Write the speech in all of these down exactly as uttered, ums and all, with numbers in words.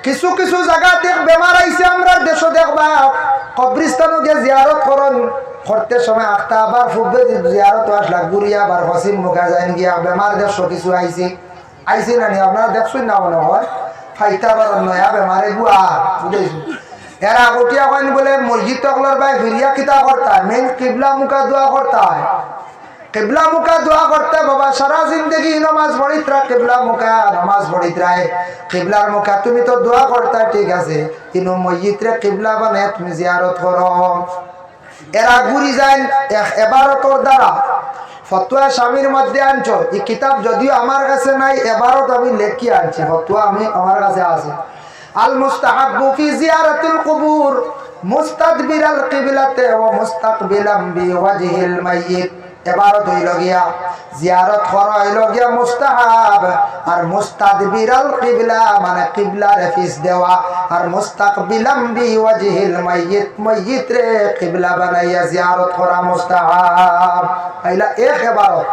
কিছু কিছু জাগাত এক বেমার আইছে আমরার দেশো, দেখবা কবরিস্তানো গিয়া জিয়ারত করইন, করতে সময় আখতা আবার ফুব্বে জিয়ারত আসলা, ঘুরিয়া আবার পশ্চিম মুখা যাইন গিয়া, বেমার দেশো কিছু আইছে, আইছে না নি? আপনারা দেখছইন না মনে হয়, ফাইতা পারইন নয়া বেমারে গুয়া, বুঝাইছি। এরা উঠিয়া কইন বুলে, মসজিদ অকলর বায় ফিরিয়া কিতা করতা, মেইন কিবলা মুখা দোয়া করতা। কিবলা মুখা দোয়া করতা বাবা, সারা জিন্দেগি নমাজ পড়িত্রা, কিবলা মুখা নমাজ পড়িত্রায়, কিবলার মুখা তুমি তো দোয়া করতা, ঠিক আছে, কিন্তু মসজিদরে কিবলা বানাইয়া তুমি জিয়ারত করো। এরা ঘুরি যাইন এক এবারতর দ্বারা। ফতুয়া শামীর মধ্যে আনছো, এই কিতাব যদিও আমার কাছে নাই, এবারত আমি লেখি আনছি, ফতুয়া আমি, আমার কাছে আছে। আল মুস্তাহাব্বু ফি জিয়ারাতিল কুবুর মুস্তাদবিরাল কিবলাতে ওয়া মুস্তাকবিলাম বিওয়াজহিল মাইয়িত। এবারত অইলো গিয়া, জিয়ারত করা অইলো গিয়া মুস্তাহাব, আর মুস্তাদবিরাল কিবলা মানে কিবলারে ফিস দেওয়া, আর মুস্তাকবিলাম বিওয়াজহিল মাইয়িত, মইয়িতরে কিবলা বানাইয়া জিয়ারত করা মুস্তাহাব। অইলা এক এবারত।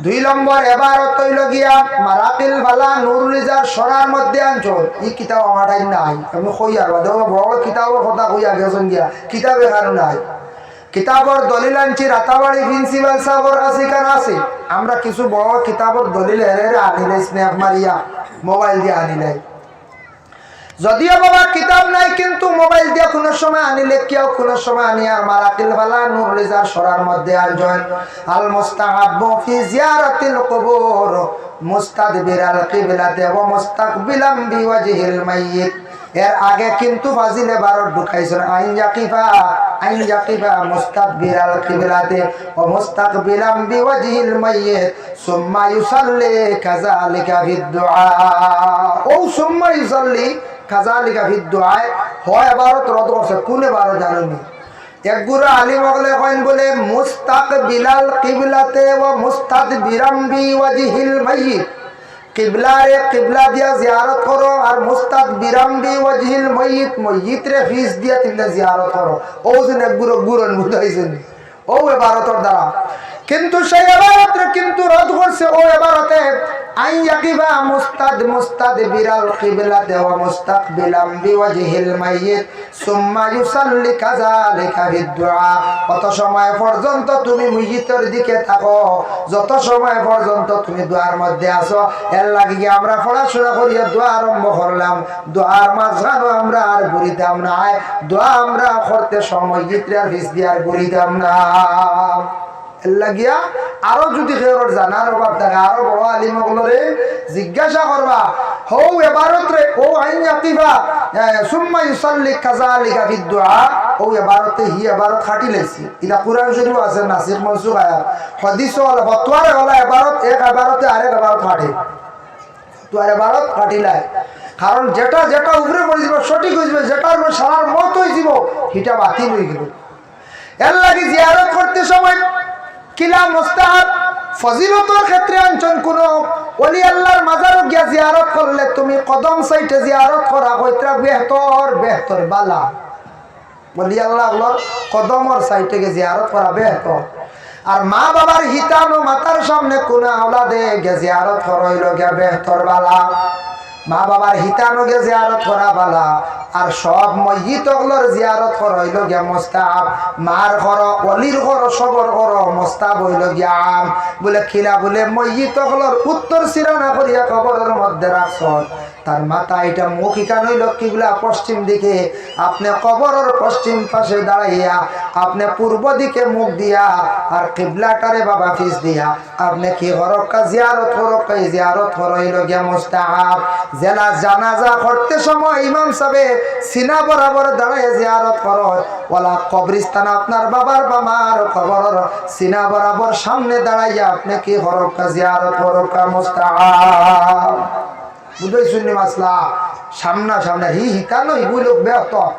দুই নম্বর এবারত অইলো গিয়া মারাকিল ফালাহ নুরুল ইজার শরার মধ্যে আনছো, ই কিতাব আমার ঠাইন নাই। আমি কইয়ার বাদে ও বড় কিতাবর কথা কইয়া গেছইন গিয়া, কিতাব এখানো নাই। কিতাবর দলিল আনছি রাতাবাড়ি প্রিন্সিপাল সাবর কাছে, ইখান আছে। আমরা কিছু বড় কিতাবর দলিল এরে এরে আনিলাই, স্ন্যাপ মারিয়া মোবাইল দিয়া আনিলাই। যদিও বাবা কিতাব নাই, কিন্তু মোবাইল দিয়া কুনু সময় আনিলে কেউ কুনু সময় আনি আর মারাকিল ফালাহ নুরুল ইজার শরার মধ্যে আনছইন, আল মুস্তাহাব্বু ফি জিয়ারাতিল কুবুর মুস্তাদবিরাল কিবলাতে ওয়া মুস্তাকবিলাম বিওয়াজহিল মাইয়িত। এর আগে কিন্তু ফাজিল এবারত ঢুকাইছইন, আন ইয়াকিফা, আন ইয়াকিফা মুস্তাদবিরাল কিবলাতে ওয়া মুস্তাকবিলাম বিওয়াজহিল মাইয়িত। সুম্মা ইউসাল্লি কাযালিকা ফিদ দুআ। ও সুম্মা ইউসাল্লি কাযালিকা ফিদ দুআ, হয় এবারত রদ করছে, কুন এবারত জানো নি? এক গুরা আলিম অকলে কইন বুলে, মুস্তাকবিলাল কিবলাতে ওয়া মুস্তাদবিরাম বিওয়াজহিল মাইয়িত। কিবলারে কিবলা দিয়া জিয়ারত করো, আর মুস্তাদবিরাম বিওয়াজহিল মাইয়িত, মইয়িতরে ফিস দিয়া তিনটা জিয়ারত করো। ও যেন এক গুরু গুরন বুঝাইছেন। ও এবারতর দ্বারা। কিন্তু সেই এবারতরে কিন্তু রদ করছে, ও এবারতে, আন ইয়াকিফা মুস্তাদ-, মুস্তাদবিরাল কিবলাতে ওয়া মুস্তাকবিলাম বিওয়াজহিল মাইয়িত, সুম্মা ইউসাল্লি কাযালিকা ফিদ দুআ। অত সময় পর্যন্ত তুমি মইয়িতর দিকে তাকো, যত সময় পর্যন্ত তুমি দোয়ার মধ্যে আছো। এর লাগি আমরা পড়াশোনা করিয়া দোয়া আরম্ভ করলাম, দোয়ার মাঝখানো আমরা আর ঘুরিতাম নায়, দোয়া আমরা করতে সময় মইয়িতরে আর ফিস দিয়া আর ঘুরিতাম না। এর লাগিয়া আরো যুদি কেউর জানার অভাব থাকে, আরো বড় আলিম অকলরে জিজ্ঞাসা করবা। হউ এবারতরে, ও আন ইয়াকিফা, এ, সুম্মা ইউসাল্লি কাযালিকা ফিদ দুআ, ও এবারতে হি এবারত কাটিলাইছে। ইটা কুরআন শরীফো আছে, নাসিখ মানসুখ আয়াত। হাদিসো অলা, ফতোয়ারে অলা এবারত, এক এবারতে আরেক এবারত কাটে। ফতোয়ার এবারত কাটিলায়। কারণ যেটা যেটা উপরে পড়ি যিবো, সঠিক অই যিবো, যেটার উপরে সারার মত অই যিবো, হিটা বাতিল অই গেলো। এর লাগি জিয়ারত করতে সময় কিলা মুস্তাহাব, ফজিলতর ক্ষেত্রে আনছইন কুনু ওলি আল্লাহর মাজারো গিয়া জিয়ারত করলে তুমি কদম সাইডে জিয়ারত করা কইত্রা বেহতর, বেহতর বালা। ওলি আল্লাহ অকলর কদমর সাইডে গিয়া জিয়ারত করা বেহতর। আর মা বাবার হিতানো মাতার সামনে কুনু আওলাদে গিয়া জিয়ারত করা অইলো গিয়া বেহতর বালা। মা বাবার হিতানো গিয়া জিয়ারত করা বালা। আর সব মইয়িত অকলর জিয়ারত করা অইলো গিয়া মুস্তাহাব। মার করো, ওলির করো, সবর করো, মুস্তাহাব অইলো গিয়া আম। বুলে কিলা? বুলে মইয়িত অকলর উত্তর সিরা না করিয়া কবরর মধ্যে রাখছইন। তার মাথা ইটা মুখ ইখান অইলো কিবলা পশ্চিম দিকে। আপনে কবরর পশ্চিম পাশে দাঁড়াইয়া, আপনে পূর্ব দিকে মুখ দিয়া, আর কিবলাটারে বাবা ফিস দিয়া, আপনে কি করউক্কা? জিয়ারত করউক্কা। এই জিয়ারত করা অইলো গিয়া মুস্তাহাব। যেলা জানাজা করতে সময় ইমাম সাবে সিনা বরাবর দাঁড়াইয়া জিয়ারত করইন, ওলা কবরস্থান আপনার বাবার বা মার কবরর সিনা বরাবর সামনে দাঁড়াইয়া আপনে কি করউক্কা? জিয়ারত করউক্কা, মুস্তাহাব। বুঝছইন নি মাসলা? সামনা সামনা হি হিতানো, হিগুলো বেহতর।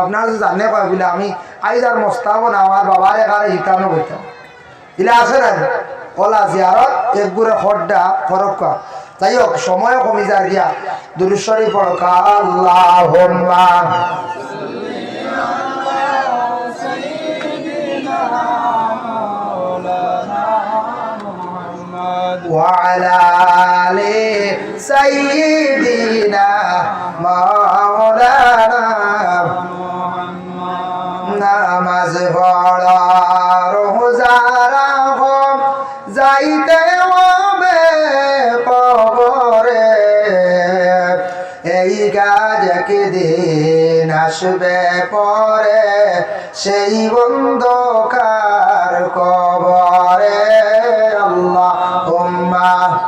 আপনারা যে জানে কয় বুলে আমি আইজ আর মুস্তাহাব না, আমার বাবার একারে হিতানো অইতাম। ইলা আছে না? ওলা জিয়ারত এক গুরা হড্ডা করউক্কা। যাই হোক, সময় কমি যার গিয়া। দুরূদ শরীফ পড়উক্কা। আল্লাহুম্মা وعلى آل سيدنا এই কাজ একদিন আসবে পরে, সেই অন্ধকার কবরে। আল্লাহুম্মা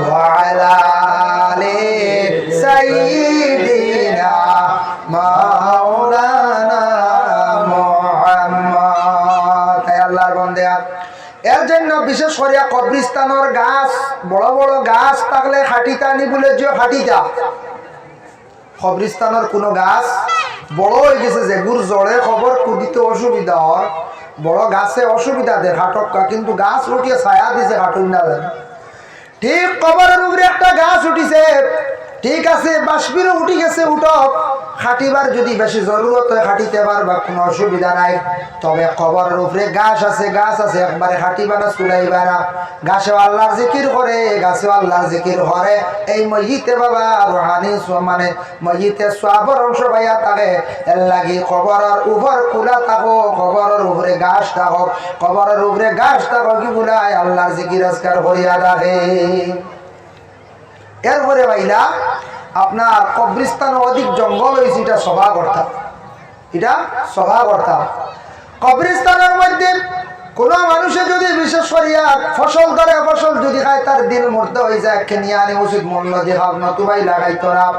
ওয়া আলা আলি সাইয়্যিদিনা মাওলানা মুহাম্মদ। হে আল্লাহর বান্দা, এর জন্য বিশেষ করিয়া কবরিস্তানর গাছ, বড় বড় গাছ থাকলে কাটিতা নি বুলে যে কাটিতা। কবরিস্তানর কুনু গাছ বড় অইগেছে, যেগুর জড়ে কবর কুদিতে অসুবিধা অর, বড় গাছে অসুবিধা দেয় কাটউক্কা, কিন্তু গাছ উঠিয়া ছায়া দিছে কাটইন না। ঠিক কবরর উপরে একটা গাছ উঠিছে, ঠিক আছে, বাঁশবিরও উঠি গেছে, উঠউক, কাটিবার যুদি বেশি জরুরত অয় কাটিতে পারবা, কুনু অসুবিধা নাই। তবে কবরর উপরে গাছ আছে, গাছ আছে, একবারে কাটিবা না, ছুলাইবা না। গাছেও আল্লাহর জিকির করে, গাছেও আল্লাহর জিকির করে। এই মইয়িতে বাবা রুহানি স-, মানে মইয়িতে সওয়াবর অংশ পাইয়া থাকে। এর লাগি কবরর উপর খোলা থাকো, কবরর উপরে গাছ থাকো, কবরর উপরে গাছ থাকো, কি বুলায় আল্লাহর জিকির আজকার করিয়া থাকে। এরপরে ভাইলা, আপনার কবরিস্তান অধিক জঙ্গল অইছে, ইটা সভা করতা, ইটা সভা করতা। কবরিস্তানর মধ্যে কুনু মানুষে যুদি বিশেষ করিয়া ফসল ধরে, ফসল যুদি খায়, তার দিল মুর্দা অইযায়, কেনিয়া আনি উচিত মূল্য দিয়া খাও, নতুবা ইলা খাইতো না।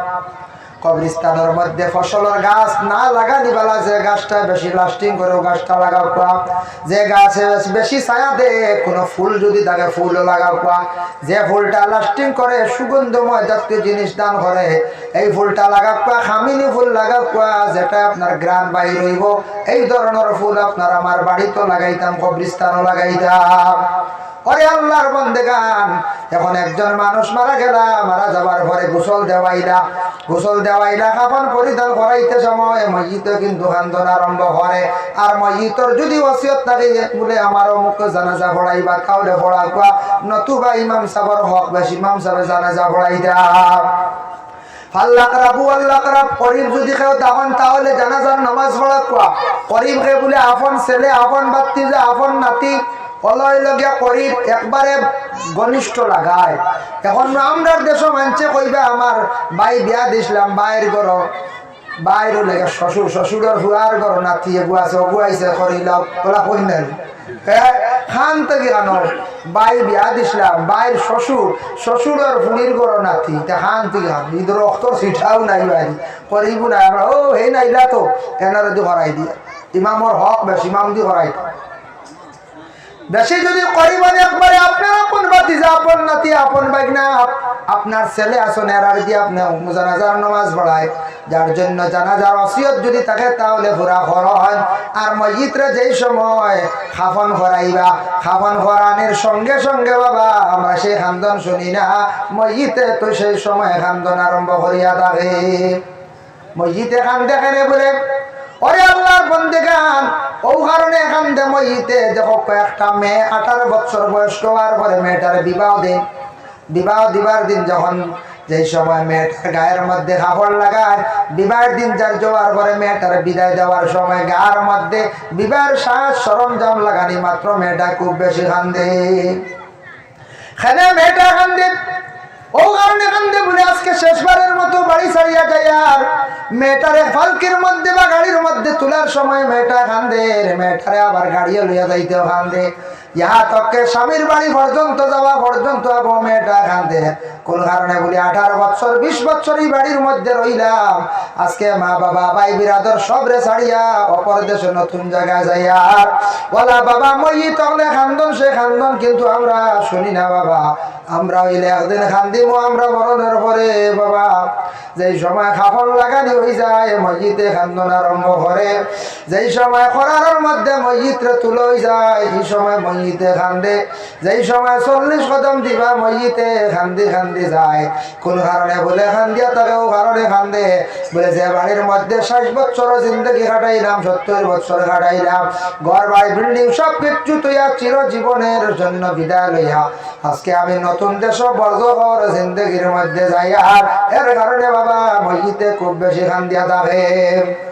কবরিস্তানর মধ্যে ফসলর গাছ না লাগানি বালা, যে গাছটা বেশি lasting করে, অউ গাছটা লাগাউক্কা। যে গাছে বেশি ছায়া দেয়, কুনু ফুল যুদি থাকে, ফুলও লাগাউক্কা। যে ফুলটা lasting করে, সুগন্ধময় জাতীয় জিনিস দান করে, এই ফুলটা লাগাউক্কা, কামিনী ফুল লাগাউক্কা, যেটা আপনার ঘ্রাণ বাইর অইবো, এই ধরনর ফুল আপনার আমার বাড়িত লাগাইতাম, কবরিস্তানও লাগাইতাম। ওরে আল্লাহর বন্দেগান, এখন একজন মানুষ মারা গেলা, মারা যাবার পরে গোসল দেওয়াইলা, গোসল দেওয়াইলা, কাফন পরিধান করাইতে সময় মইয়িতে কিন্তু কান্দন আরম্ভ করে। আর মইয়িতর যুদি ওসিয়ত থাকে বুলে, "আমার অমুক জানাজা পড়াইবা", তাইলে পড়াউক্কা, নতুবা ইমাম সাবর হক বেশি, ইমাম সাবে জানাজা পড়াইতা। ফাল্লাকরাবু আল্লাকরাব, করিব যুদি কেউ থাকইন, তাইলে জানাজার নামাজ পড়াউক্কা। করিব কে বুলে, আপন ছেলে, আপন ভাতিজা, আপন নাতি, অলার লগে করিব একবারে ঘনিষ্ঠ লাগায়। এখন আমরার দেশো মানষে কইবা, "আমার ভাই বিয়া দিছলাম, ভাইর ঘরো, ভাইর লগে শ্বশুর, শ্বশুরর ফুয়ার ঘরো নাতি এগু আছে, অগু আইছে, করিলাও", অলা কইন না নি? হে, কান্দো কিতা কানো? ভাই বিয়া দিছলাম, ভাইর শ্বশুর, শ্বশুরর ফুড়ির ঘরো নাতি, ইতা কান্দো কিতা কানো? ইদর অক্তর সিটাও নাই বাড়ি, করিবও নাই, আমরা, "ও, হেইন আইলা তো, এনারে দি করাই দিয়া।" ইমামর হক বেশ, ইমাম দি করাই। বেশি যুদি করিব অয় একবারে আপনার আপন ভাতিজা, আপন নাতি, আপন ভাগনা, আপ-, আপনার ছেলে আছইন, এরার দি আপনে জানাজার নামাজ পড়ায়, যার জন্য জানাজার ওসিয়ত যুদি থাকে, তাইলে পুরা করইন। আর মইয়িতরে যেই সময় কাফন করাইবা, কাফন করানির সঙ্গে সঙ্গে বাবা, আমরা সেই কান্দন শুনি না, মইয়িতে তো সেই সময় কান্দন আরম্ভ করিয়া থাকে। মইয়িতে কান্দে কেনে বুলে, ওরে আল্লাহর বন্দেগান, অউ কারণে কান্দে মইয়িতে। দেখো, কয়েকটা মেয়ে আঠারো বছর বয়স্ক অওয়ার পরে মেয়েটারে বিবাহ দেয়। বিবাহ দিবার দিন যখন, যেই সময় মেয়েটার গায়ের মধ্যে কাপড় লাগায়, বিবাহের দিন যার যাওয়ার পরে মেয়েটারে বিদায় দেওয়ার সময় গার মধ্যে বিবাহের সাজ সরঞ্জাম লাগানি মাত্র মেয়েটা খুব বেশি কান্দে। কেনে মেয়েটা কান্দে? অউ কারণে কান্দে বুলে, আজকে শেষবারের মতো বাড়ি ছাড়িয়া যাইয়ার। মেয়েটারে পালকির মধ্যে বা গাড়ির মধ্যে তুলার সময় মেয়েটা কান্দে, মেয়েটারে আবার গাড়িয়ে লইয়া যাইতেও কান্দে। ইহা তককে স্বামীর বাড়ি পর্যন্ত যাওয়া পর্যন্ত আবো মেয়েটা কান্দে। কুন কারণে বুলে, আঠারো বছর, বিশ বছর ই বাড়ির মধ্যে রইলাম, আজকে মা বাবা, ভাই বিরাদর সবরে ছাড়িয়া অপর দেশে নতুন জাগায় যাইয়ার। অলা বাবা, মইয়িত অকলে কান্দন, সে কান্দন কিন্তু আমরা শুনি না বাবা। আমরা অইলে একদিন কান্দিমু, আমরা মরণের পরে বাবা। যেই সময় কাফন লাগানি অইযায়, মইয়িতে কান্দন আরম্ভ করে। যেই সময় করারর মধ্যে মইয়িতরে তুলা অইযায়, ই সময় মইয়িতে কান্দে। যেই সময় চল্লিশ কদম দিবা, মইয়িতে কান্দি কান্দি যায়। কুন কারণে বুলে কান্দিয়া থাকে, অউ কারণে কান্দে। বুলে, যে বাড়ির মধ্যে ষাইট বছর জিন্দেগি কাটাইলাম, সত্তইর বছর কাটাইলাম, ঘর বাড়ি building সব কিচ্ছু থইয়া চিরজীবনের জন্য বিদায় লইয়া আজকে আমি নতুন দেশো বর্জখর জিন্দেগির মধ্যে যাইয়ার, এর কারণে বাবা মইয়িতে খুব বেশি কান্দিয়া থাকে।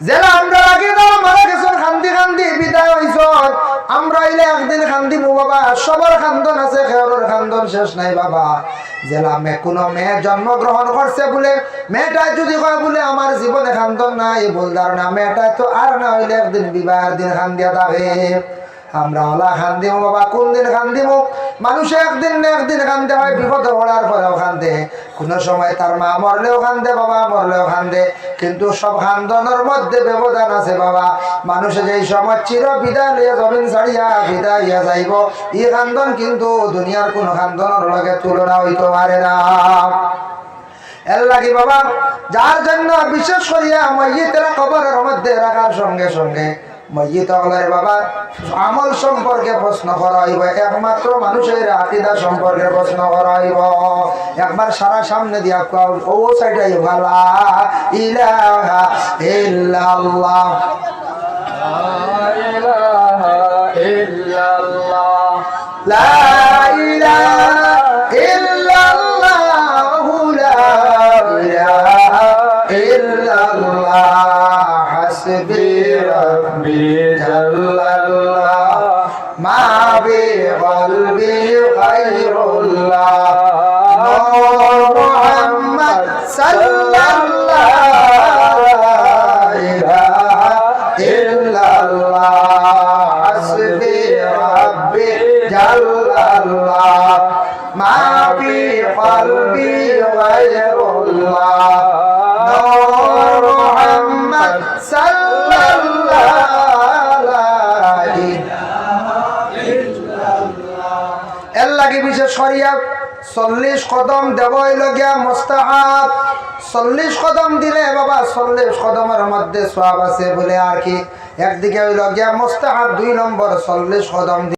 যেলা আমরার আগে যারা মারা গেছইন, কান্দি কান্দি বিদায় অইছইন, আমরা অইলে একদিন কান্দিমু বাবা। সবর কান্দন আছে, কেউরর কান্দন শেষ নাই বাবা। যেলা মে-, কুনু মেয়ে জন্মগ্রহণ করছে বুলে, মেয়েটায় যুদি কয় বুলে, "আমার জীবনে কান্দন নাই", ভুল ধারণা, মেয়েটায় তো আর না অইলে একদিন বিবাহের দিন কান্দিয়া থাকে। আমরা অলা কান্দিমু বাবা, কুনদিন কান্দিমু? মানুষে একদিন না একদিন কান্দে, হয় বিপদো পড়ার পরেও কান্দে, কুনু সময় তার মা মরলেও কান্দে, বাবা মরলেও কান্দে, কিন্তু সব কান্দনর মধ্যে ব্যবধান আছে বাবা। মানুষে যেই সময় চির বিদায় লইয়া জমিন ছাড়িয়া বিদায় অইয়া যাইবো, ই কান্দন কিন্তু দুনিয়ার কুনু কান্দনর লগে তুলনা অইতো পারে না। এর লাগি বাবা, যার জন্য বিশেষ করিয়া ময়িতরে কবরর মধ্যে রাখার সঙ্গে সঙ্গে ময়িত অকলরে বাবা আমল সম্পর্কে প্রশ্ন করা অইবো, একমাত্র মানুষের আকিদা সম্পর্কে প্রশ্ন করা অইবো। একবার সারা সামনে দিয়া কও, ও সাইডে আইও, লা ইলাহা ইল্লাল্লাহ। لا إله إلا الله. لا إله إلا الله، لا إله إلا الله، حسبي ربي جل الله، ما في قلبي غير الله، نور محمد صلى الله، لا إله إلا الله، حسبي ربي جل الله، ما في قلبي غير الله، نور محمد صلى الله، لا إله إلا الله. এর লাগি বিশেষ করিয়া চল্লিশ কদম দেওয়া অইলো গিয়া মুস্তাহাব। চল্লিশ কদম দিলে বাবা, চল্লিশ কদমর মধ্যে সওয়াব আছে বুলে আর কি। একদিকে অইলো গিয়া মুস্তাহাব, দুই নম্বর চল্লিশ কদম